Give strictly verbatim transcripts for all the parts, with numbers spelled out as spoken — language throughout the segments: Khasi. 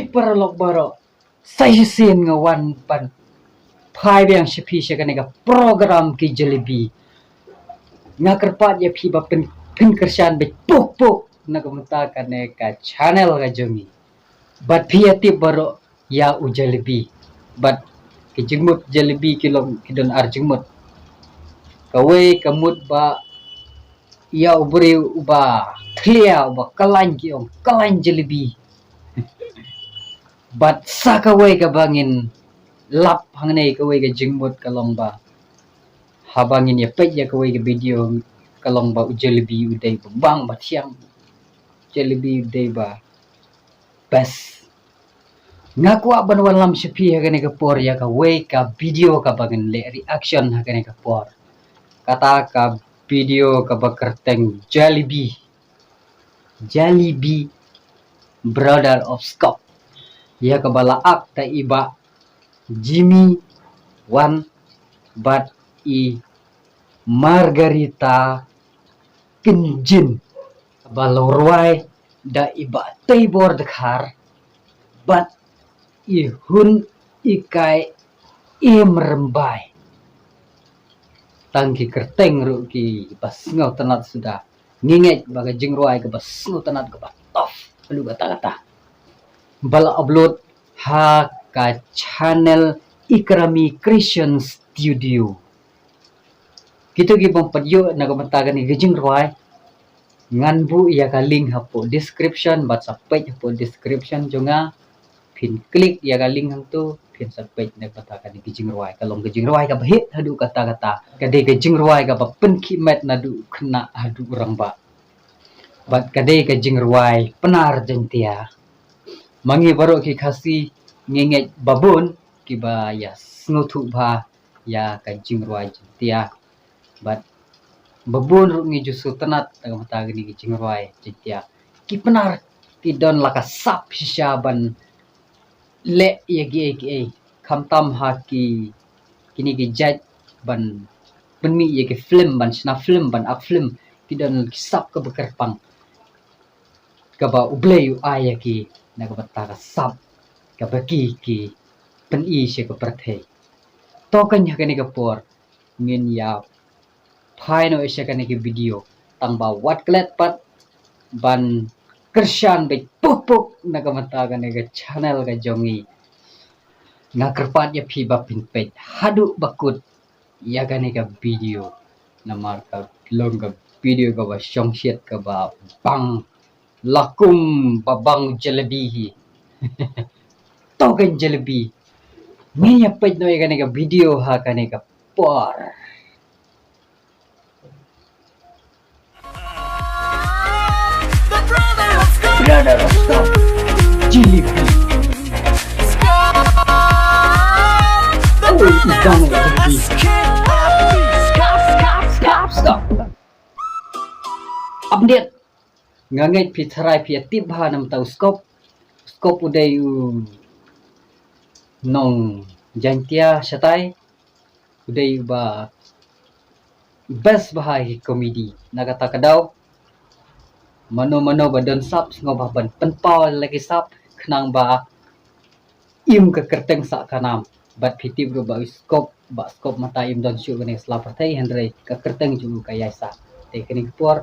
Paralok baroh, sa shisien nga wan ban phai biang sha phi sha kane ka program ki jalebi. Nga kyrpad ïa phi ba pyn, pynkyrshan beit puk puk na ka bynta kane ka channel ka jong ngi. Bad phi ïa tip baroh ïa u jalebi. Bad ki jingmut jalebi ki long, ki don ar jingmut. Kawei ka mut ba ïa u briew uba thlia, uba khlaiñ, ki ong khlaiñ jalebi. Bad sa kawei kaba ngin lap hangne, kawei ka jingmut ka long ba haba ngin ïa peit ïa kawei ka video ka long ba u jalebi u dei ba bang ba thiang. Jalebi u dei ba best. Nga kwah ban wallam sha phi ha kane ka por ïa kawei ka video kaba ngin leh reaction ha kane ka por. Kata ka video kaba kyrteng Jalebi. Jalebi, Brother of Scope. Ïa kaba la act da i bah Jimmy Wan bad i Margarita Kynjin. Kaba la rwai da i bah Teibor Dkhar bad i Hun Ikai Imrembai. Tang ki kyrteng ruh kiba sngewtynnat suda. Ngi ngeit ba ka jingrwai kaba sngewtynnat, kaba tough haduh katta katta, ba la upload ha ka channel Ikrami Creation Studio. Kito ki bym pat ïoh na ka bynta kane ka jingrwai, ngan buh ïa ka link hapoh description, bad sa peit hapoh description jong nga, phin click ïa ka link hangto, phin sa peit na ka bynta kane ka jingrwai. Ka long ka jingrwai kaba hit haduh katta katta. Ka dei ka jingrwai kaba pynkhih met naduh khynnah haduh rangbah. Bad ka dei ka jingrwai Pnar Jaiñtia. Ma ngi baroh ki Khasi ngi ngeit ba bun kiba ïa sngewthuh bha ïa ka jingrwai Jaiñtia. Bad ba bun ruh ngi ju sngewtynnat na ka bynta kane ka jingrwai Jaiñtia. Ki Pnar ki don la ka sap shisha ban leh ïa kiei kiei, khamtam ha ki, kine ki jait ban pynmih ïa ki film, ban shna film, ban act film, ki don ki sap kaba kyrpang, kaba U Blei u ai ïa ki na ka bynta ka sap kaba ki, ki pyni sha ka pyrthei. To kane ha kane ka por ngin ïa phai noh sha kane ka video, tang ba wat klet pat ban kyrshan beit puk puk na ka bynta kane ka channel ka jong ngi. Nga kyrpad ïa phi ba phin peit haduh ba kut ïa kane ka video, namar ka long ka video kaba shongshit, kaba bang, la kum ba bang jalebi hi. To kane jalebi. Ngin ïa peit noh ïa kane ka video ha kane ka por. Brother of Scope, jalebi. Oh, i bang jalebi. Update. Nga ngeit phi tharai phi ïa tip bha namar u Scope. U Scope u dei u nong Jaiñtia shatai. U dei uba best bha ha ki comedy. Na kata ka daw, mano mano ba don sap, sngewbha ban pynpaw la ki sap, khnang ba im ka kyrteng sah ka nam. Bad phi tip ruh ba u Scope, ba Scope mynta im don shuh kane ka sla pyrthei, hynrei ka kyrteng jong u ka ïai sah. Te kane ka por,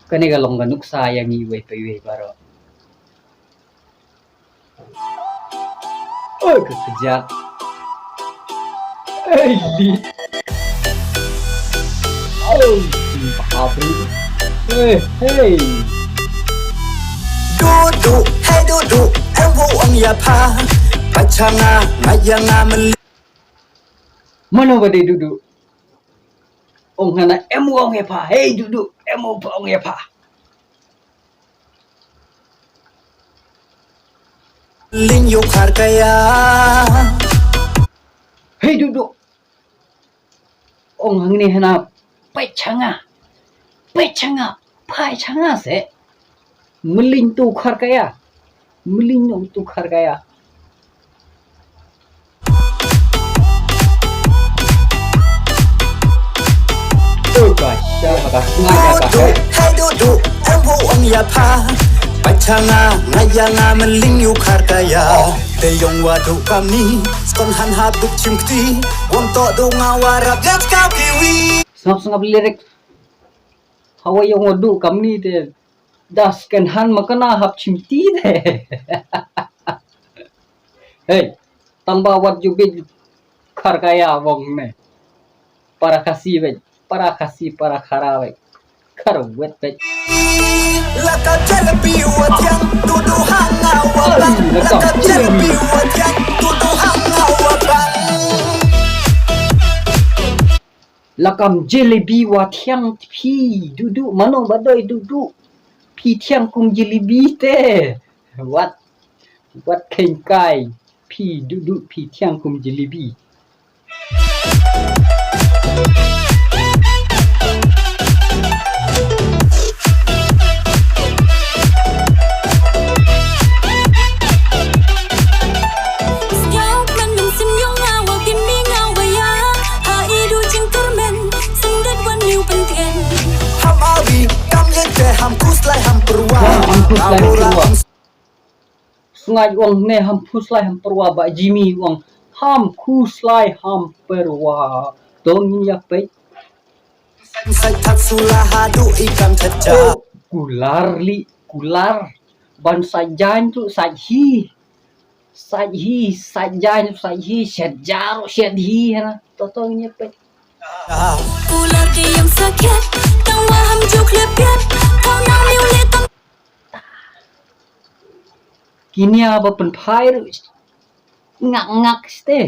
kane ka long ka nuksa ïa ngi iwei pa iwei baroh. Oi, ka kejap. Hey, li. Oh, babu. Hey, hey. Dudu, hey Dudu, em hu ong ïa pha. Pachanga, ngaya nga meli. Mano ba dei Dudu? Ong hana em hu ong ïa pha. Hey Dudu, em hu ong ïa pha. Ling yu khar kaya. Hey Dudu. Ong hangne hana peit changa. Peit changa. Phai changa se. Mling tu khar kaya. Mling tu khar kaya. Oi, ka sha, ka snga ya ka hai. Hai Dudu, em hu ong ïa pha. Pachanga ngaya nga meling yu khar kaya. Te yong wa du kamni skon han hap duk chim kti. Wong to du nga warap yak ka kiwi. Sngap sngap lyric. Hawa yong wa du kamni te. Das ken han makana hap chim kti te. Hey, tang ba wat ju bit khar kaya wong ne. Para Khasi bit, para Khasi, para Khara bit. Khar wet bit. Laka jalebi wa tiang, dudu hanga wa bang. Laka jalebi wa tiang, dudu hanga wa bang. Lakam jalebi wa thiang phi dudu, mano ba doi dudu. Phi thiang kum jalebi te. Wat, wat kheng kai. Phi dudu, phi thiang kum jalebi. Ham awi, kam yen te ham khuslai ham pyrwa. Ham khuslai ham pyrwa. Sngaid wang ne ham phuslai ham pyrwa ba Jimmy wang ham khuslai ham pyrwa. Don ya peit. Sai thak sula hadu ikam chacha. Oh, kular li, kular. Ban sai jan tu sai hi. Sai hi, sai jan, sai hi, shet jar, shet hi, hana. Toto nya peit. Kular di yang sakit, tang waham juk lepiat, kau nang liu le tang. Kinia ba pynphai ruh ngak ngak ste.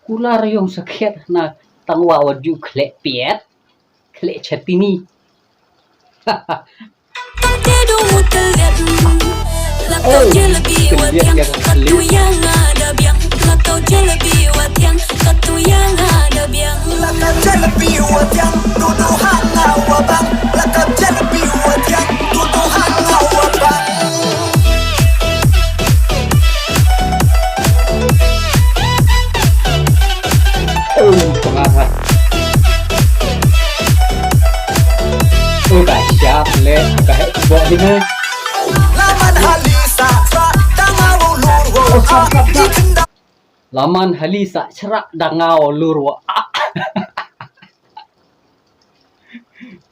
Kular yong sakhet na tang wa wa ju khlek piet, khlek chatini. Te du mu te liat. Lakau jalebi wa tiang, katu yang ada biang. Lakau jalebi wa tiang, katu yang ada biang. Lakau jalebi wa tiang, dudu hanga wa bang. Lakau jalebi wa tiang, dudu hanga wa bang. Oh, pengarah. Oh, dahsyat le, ka heh kebok dina. Laman hali sa chra danga wa lur wa. Oh, sangkap dah. Laman hali sa chra danga wa lur wa.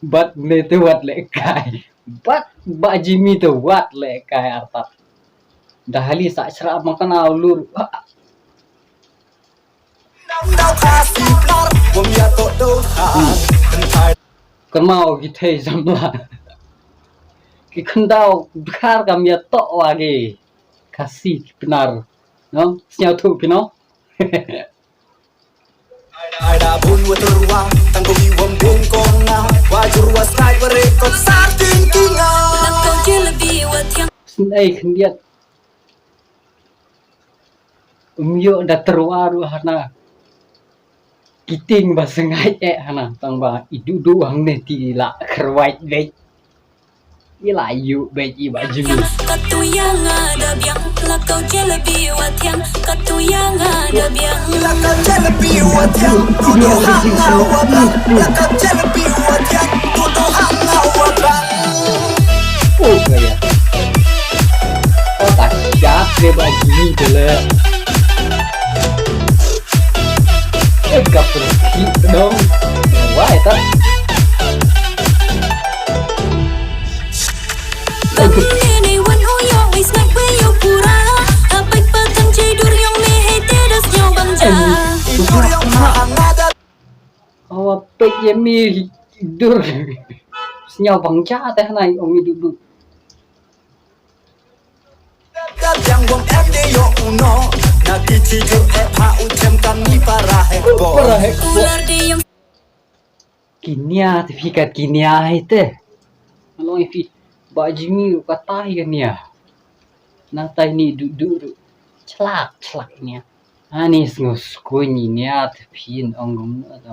Bat ne te wat le kai. Bat ba Jimmy te wat le kai artat. Dah hali sa chra makana wa lur. Kynmaw ki thei samla. Ki khyndaw dkhar kam ïa toh wa ki Khasi ki Pnar. No, sñiaw thuh phi no. Ai da bun wa tyrwa, tang ko wi wam bun kong na, wa jurwa skai wa re ko sar tin ki nga. Snei khyndiat. Um ïoh da tyrwa ruh hana. Kiting ba sngaid eh hana tang ba i dudu hangne ti la kyrwait beit. I la yu beit i ba Jimmy. Katu yang ada biang, lakau jalebi wa tiang. Katu yang ada biang. Lakau jalebi wa tiang. Dudu hanga wa bang. Lakau jalebi wa tiang. Dudu hanga wa bang. Oh, kaya. Oh, tak siap dia ba Jimmy tu le. Eh, ka pun ki dong. Wah, eta. Eh, tu. Awa peit ïa mi dur. Sñiaw bang ja te hana ong i dudu. Para hek. Kinia te phi kat kinia hai te. Along i phi ba Jimmy ru kata hi kinia. Nang tai ni dudu ru. Chlak chlak nia. Ani sngew skuñ nia te phin ong gum na ta.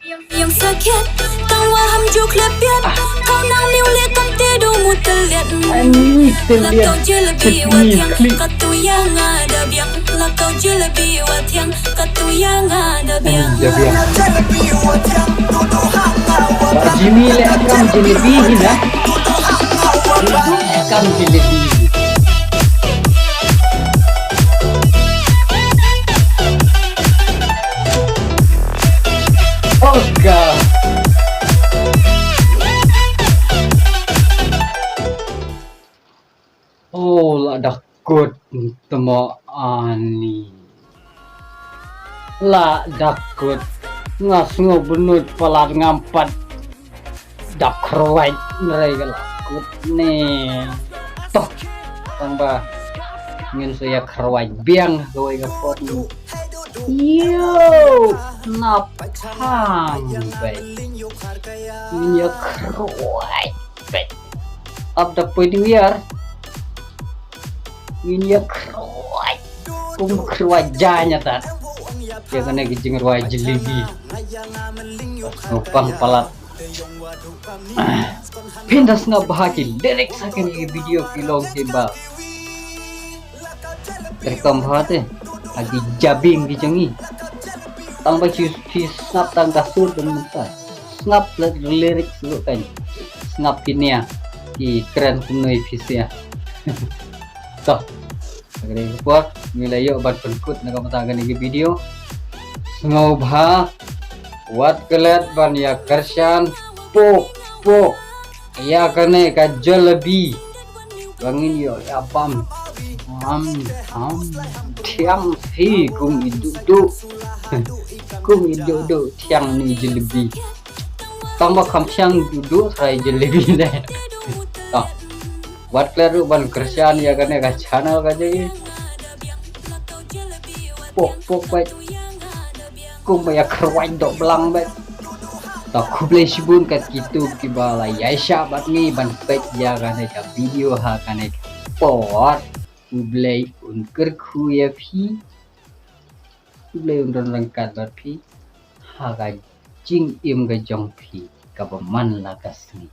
Yang sakit, tang wa ham juk lepiat. Kau nang liu le kam te du mu te liat. Ani te liat. Lakau jalebi wa tiang, katu yang ada biang. Lakaw jalebi wa thiang, katu ya nga da biang. Da biang. Ba Jimmy leh kam jalebi hi na. Kam jalebi. Oh God. Oh, la da kut temo ani. La da kut. Nga sngew bynnud palat ngam pat dap khrwai nrei ka la kut ne. Toh. Tang ba ngin sa ïa khrwai biang kawei ka pot ni. Yo, nap tang bai. Ngin ïa khrwai bai. Ap da poi ding wiar. Ngin ïa khrwai. Kum khrwai jaiñ ata. Ïa kane ki jingrwai jalebi. Ngopang palat. Phin da sngap bha ki lyrics ha kane ki video ki long ki ba. Rekam bha te. Ha ki jabieng ki jong ngi. Tang ba ki, ki sngap tang ka sur dang mynta. Sngap lyrics ruh kan. Sngap ki nia. Ki kren kumno ïa phi sia. Toh. Kane ka por ngi la ïoh ban pynkut na ka bynta kane ka video. Sngewbha wat klet ban ïa kyrshan pok pok ïa kane ka jalebi. Ba ngin ïoh ïa bam. Am am thiang hi kum i duh duh. Kum i duh duh thiang ni jalebi. Tang ba kham thiang duh duh trai jalebi ne. Tang. Wat klet ruh ban kyrshan ïa kane ka channel ka jong ngi. Pok pok bad kumba ïa khrwai doh blang bad. Ta khublei shibun kat kito kiba la ïaishah bad ngi ban peit ïa kane ka video ha kane ka por. U Blei un kyrkhu ïa phi. U Blei un don ryngkat bad phi ha ka jingim ka jong phi kaba man la ka sngi.